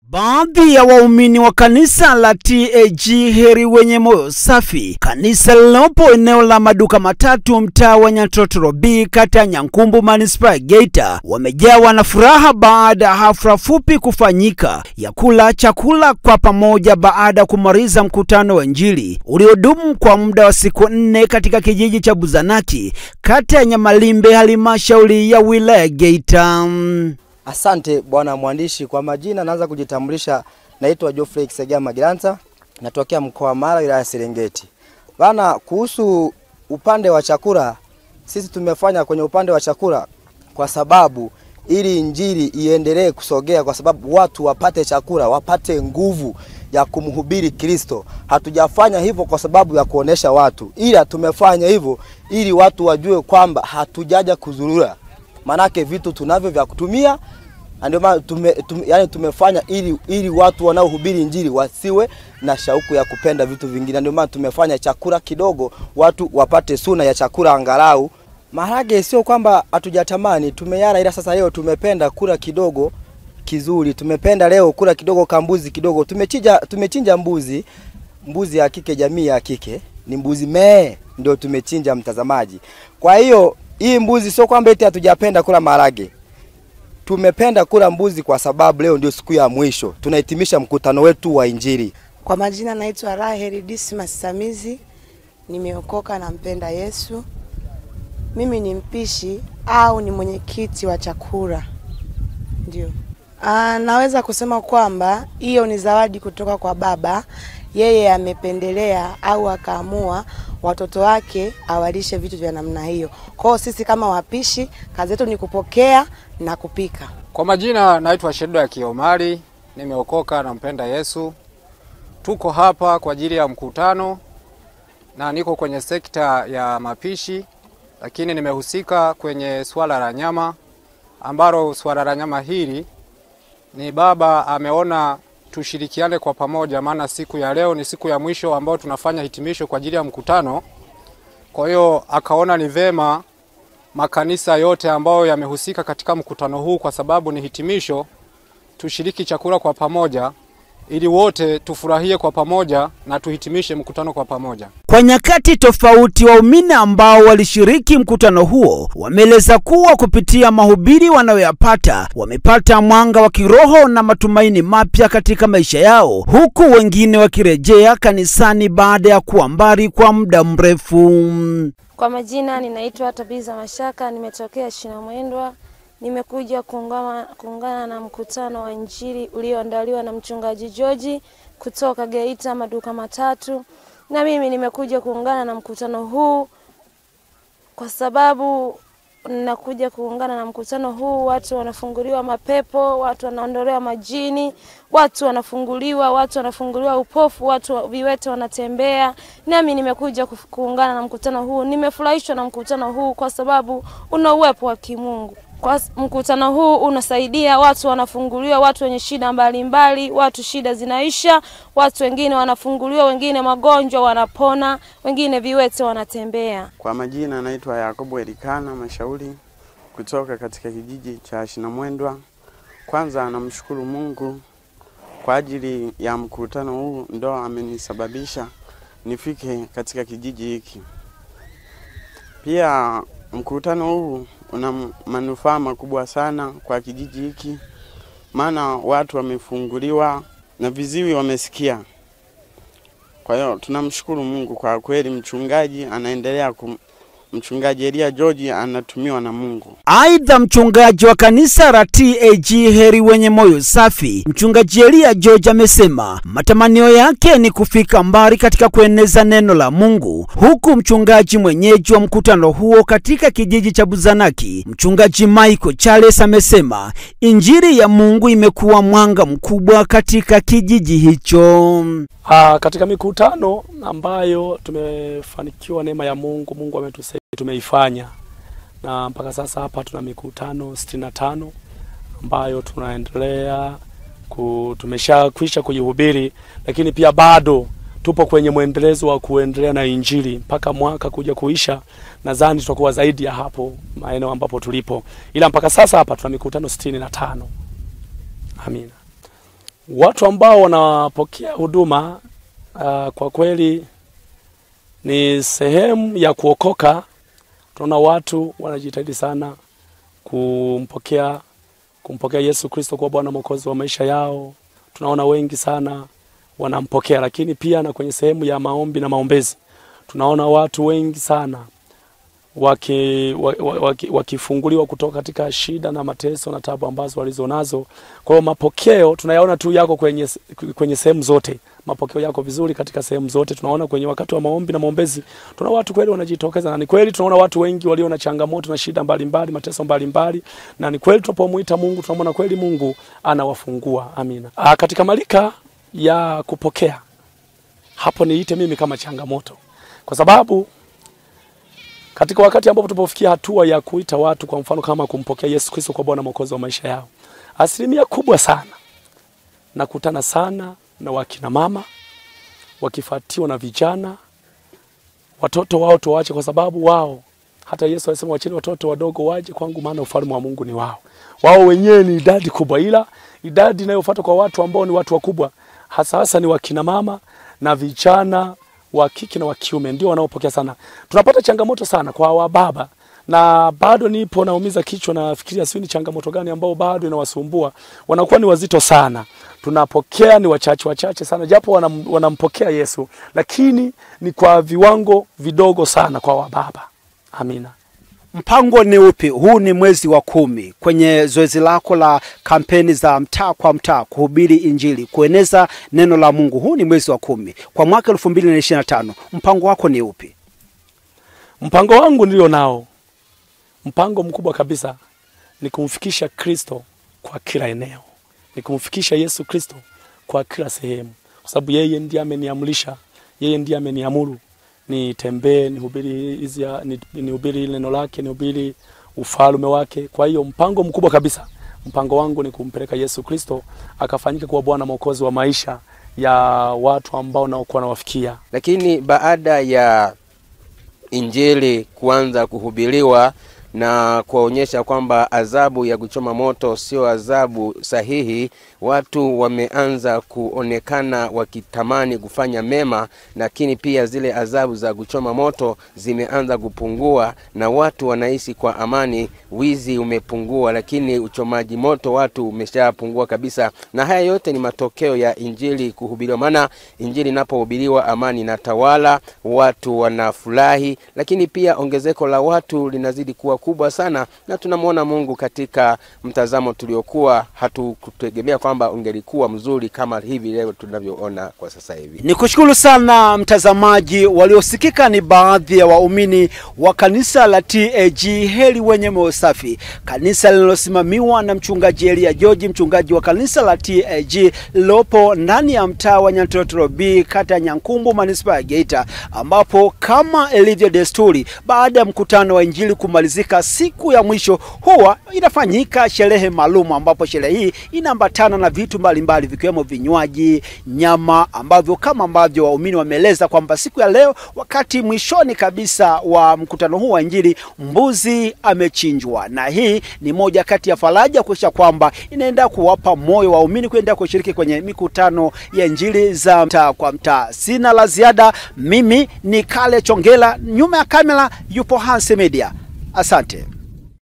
Baadhi ya waumini wa kanisa la TAG Heri Wenye Moyo Safi, kanisa lilopo eneo la maduka matatu mtaa wa Nyatotoro B kata Nyankumbu manispaa Geita, wamejawa na furaha baada ya hafla fupi kufanyika ya kula chakula kwa pamoja baada kumaliza mkutano wa Injili uliodumu kwa muda wa siku 4 katika kijiji cha Buzanaki kata Nyamalimbe halmashauri ya wilaya Geita. Asante bwana mwandishi. Kwa majina naanza kujitambulisha, naitwa Geoffrey Kisegea Magiranta, natokea mkoa wa Mara wilaya ya Serengeti. Bana, kuhusu upande wa chakula, sisi tumefanya kwenye upande wa chakula kwa sababu ili injili iendelee kusogea, kwa sababu watu wapate chakula, wapate nguvu ya kumhubiri Kristo. Hatujafanya hivyo kwa sababu ya kuonesha watu, ila tumefanya hivyo ili watu wajue kwamba hatujaja kuzurura. Manake vitu tunavyo vya kutumia, ndio maana yani tumefanya ili watu wanaohubiri injili wasiwe na shauku ya kupenda vitu vingine. Ndio maana tumefanya chakula kidogo, watu wapate suna ya chakula angalau. Maharage sio kwamba hatujatamani, tumeyala, ila sasa leo tumependa kula kidogo kizuri. Tumependa leo kula kidogo kambuzi kidogo. Tumechinja mbuzi ya kike, jamii ya kike, ni mbuzi mee ndio tumechinja, mtazamaji. Kwa hiyo hii mbuzi sio kwamba eti hatujapenda kula maharage. Tumependa kula mbuzi kwa sababu leo ndio siku ya mwisho. Tunahitimisha mkutano wetu wa injili. Kwa majina naitwa Raheli Dismas Samizi. Nimeokoka na mpenda Yesu. Mimi ni mpishi au ni mwenyekiti wa chakula. Ndio. Naweza kusema kwamba hiyo ni zawadi kutoka kwa Baba. Yeye amependelea au akaamua watoto wake awalishe vitu vya namna hiyo. Kwa hiyo sisi kama wapishi kazi yetu ni kupokea na kupika. Kwa majina naitwa Shedo Kiomari, nimeokoka na mpenda Yesu. Tuko hapa kwa ajili ya mkutano na niko kwenye sekta ya mapishi, lakini nimehusika kwenye swala la nyama, ambalo swala la nyama hili ni Baba ameona tushirikiane kwa pamoja, maana siku ya leo ni siku ya mwisho ambayo tunafanya hitimisho kwa ajili ya mkutano. Kwa hiyo akaona ni vema makanisa yote ambayo yamehusika katika mkutano huu, kwa sababu ni hitimisho, tushiriki chakula kwa pamoja ili wote tufurahie kwa pamoja na tuhitimishe mkutano kwa pamoja. Kwa nyakati tofauti waumini ambao walishiriki mkutano huo wameeleza kuwa kupitia mahubiri wanayoyapata wamepata mwanga wa kiroho na matumaini mapya katika maisha yao, huku wengine wakirejea kanisani baada ya kuwa mbali kwa muda mrefu. Kwa majina ninaitwa Tabiza Mashaka, nimetokea Shinamwendwa. Nimekuja kuungana na mkutano wa injili ulioandaliwa na mchungaji George kutoka Geita maduka matatu. Na mimi nimekuja kuungana na mkutano huu kwa sababu nakuja kuungana na mkutano huu, watu wanafunguliwa mapepo, watu wanaondolewa majini, watu wanafunguliwa, watu wanafunguliwa upofu, watu viwete wanatembea. Nami nimekuja kuungana na mkutano huu. Nimefurahishwa na mkutano huu kwa sababu una uwepo wa kimungu. Kwa mkutano huu unasaidia watu wanafunguliwa, watu wenye shida mbalimbali, watu shida zinaisha, watu wengine wanafunguliwa, wengine magonjwa wanapona, wengine viwete wanatembea. Kwa majina naitwa Yakobo Elikana Mashauri kutoka katika kijiji cha Shinamwendwa. Kwanza namshukuru Mungu kwa ajili ya mkutano huu, ndo amenisababisha nifike katika kijiji hiki. Pia mkutano huu una manufaa makubwa sana kwa kijiji hiki, maana watu wamefunguliwa na viziwi wamesikia. Kwa hiyo tunamshukuru Mungu kwa kweli, mchungaji anaendelea mchungaji Elia George anatumiwa na Mungu. Aidha, mchungaji wa kanisa la TAG Heri Wenye Moyo Safi, mchungaji Elia George amesema matamanio yake ni kufika mbali katika kueneza neno la Mungu, huku mchungaji mwenyeji wa mkutano huo katika kijiji cha Buzanaki, mchungaji Michael Charles amesema injili ya Mungu imekuwa mwanga mkubwa katika kijiji hicho. Katika mikutano ambayo tumefanikiwa neema ya Mungu, Mungu ametusaidia tumeifanya, na mpaka sasa hapa tuna mikutano 65 ambayo tunaendelea tumeshakwisha kuihubiri, lakini pia bado tupo kwenye mwendelezo wa kuendelea na injili mpaka mwaka kuja kuisha. Nadhani tutakuwa zaidi ya hapo maeneo ambapo tulipo, ila mpaka sasa hapa tuna mikutano 65. Amina. Watu ambao wanapokea huduma kwa kweli ni sehemu ya kuokoka. Tunaona watu wanajitahidi sana kumpokea Yesu Kristo kwa Bwana Mwokozi wa maisha yao. Tunaona wengi sana wanampokea, lakini pia na kwenye sehemu ya maombi na maombezi tunaona watu wengi sana wakifunguliwa kutoka katika shida na mateso na taabu ambazo walizonazo. Kwa hiyo mapokeo tunayaona tu yako kwenye sehemu zote. Mapokeo yako vizuri katika sehemu zote. Tunaona kwenye wakati wa maombi na maombezi tuna watu kweli wanajitokeza, na ni kweli tunaona watu wengi walio na changamoto na shida mbalimbali, mateso mbalimbali, na ni kweli tunapomuita Mungu tunaona kweli Mungu anawafungua. Amina. Katika malika ya kupokea hapo niite mimi kama changamoto, kwa sababu katika wakati ambapo tupofikia hatua ya kuita watu kwa mfano kama kumpokea Yesu Kristo kwa Bwana Mwokozi wa maisha yao, asilimia kubwa sana nakutana sana na wakina mama wakifuatiwa na vijana. Watoto wao tuwaache, kwa sababu wao hata Yesu alisema wacheni watoto wadogo waje kwangu, maana ufalme wa Mungu ni wao. Wao wenyewe ni idadi kubwa, ila idadi inayofuata kwa watu ambao ni watu wakubwa hasa hasa ni wakina mama na vijana wa kike na wa kiume ndio wanaopokea sana. Tunapata changamoto sana kwa wababa, na bado nipo naumiza kichwa na fikiria sio ni changamoto gani ambao bado inawasumbua. Wanakuwa ni wazito sana. Tunapokea ni wachache wachache sana, japo wanampokea Yesu, lakini ni kwa viwango vidogo sana kwa wababa. Amina. Mpango ni upi? Huu ni mwezi wa 10 kwenye zoezi lako la kampeni za mtaa kwa mtaa, kuhubiri Injili, kueneza neno la Mungu. Huu ni mwezi wa 10 kwa mwaka 2025. Mpango wako ni upi? Mpango wangu nilio nao, mpango mkubwa kabisa ni kumfikisha Kristo kwa kila eneo, ni kumfikisha Yesu Kristo kwa kila sehemu, kwa sababu yeye ndiye ameniamrisha, yeye ndiye ameniamuru nitembee, nihubiri nihubiri neno lake, nihubiri ufalme wake. Kwa hiyo mpango mkubwa kabisa, mpango wangu ni kumpeleka Yesu Kristo akafanyike kuwa Bwana Mwokozi wa maisha ya watu ambao naokuwa nawafikia. Lakini baada ya Injili kuanza kuhubiriwa na kuonyesha kwamba adhabu ya kuchoma moto sio adhabu sahihi, watu wameanza kuonekana wakitamani kufanya mema, lakini pia zile adhabu za kuchoma moto zimeanza kupungua na watu wanaishi kwa amani. Wizi umepungua, lakini uchomaji moto watu umeshapungua kabisa. Na haya yote ni matokeo ya Injili kuhubiriwa, maana Injili inapohubiriwa amani inatawala, watu wanafurahi, lakini pia ongezeko la watu linazidi kuwa kubwa sana, na tunamuona Mungu katika mtazamo tuliokuwa hatukutegemea kwamba ungelikuwa mzuri kama hivi leo tunavyoona kwa sasa hivi. Nikushukuru sana mtazamaji. Waliosikika ni baadhi ya waumini wa kanisa la TAG Heri Wenye Moyo Safi, kanisa linalosimamiwa na mchungaji Elia George, mchungaji wa kanisa la TAG lopo ndani ya mtaa wa Nyantorotoro B, kata ya Nyankumbu, manispaa ya Geita, ambapo kama ilivyo desturi baada ya mkutano wa Injili kumalizika siku ya mwisho huwa inafanyika sherehe maalum, ambapo sherehe hii inaambatana na vitu mbalimbali vikiwemo vinywaji, nyama, ambavyo kama ambavyo waumini wameeleza kwamba siku ya leo wakati mwishoni kabisa wa mkutano huu wa Injili mbuzi amechinjwa, na hii ni moja kati ya faraja kuhakikisha kwamba inaenda kuwapa moyo waumini kwenda kushiriki kwenye mikutano ya Injili za mtaa kwa mtaa. Sina la ziada. Mimi ni Kale Chongela, nyuma ya kamera yupo Hanse Media. Asante.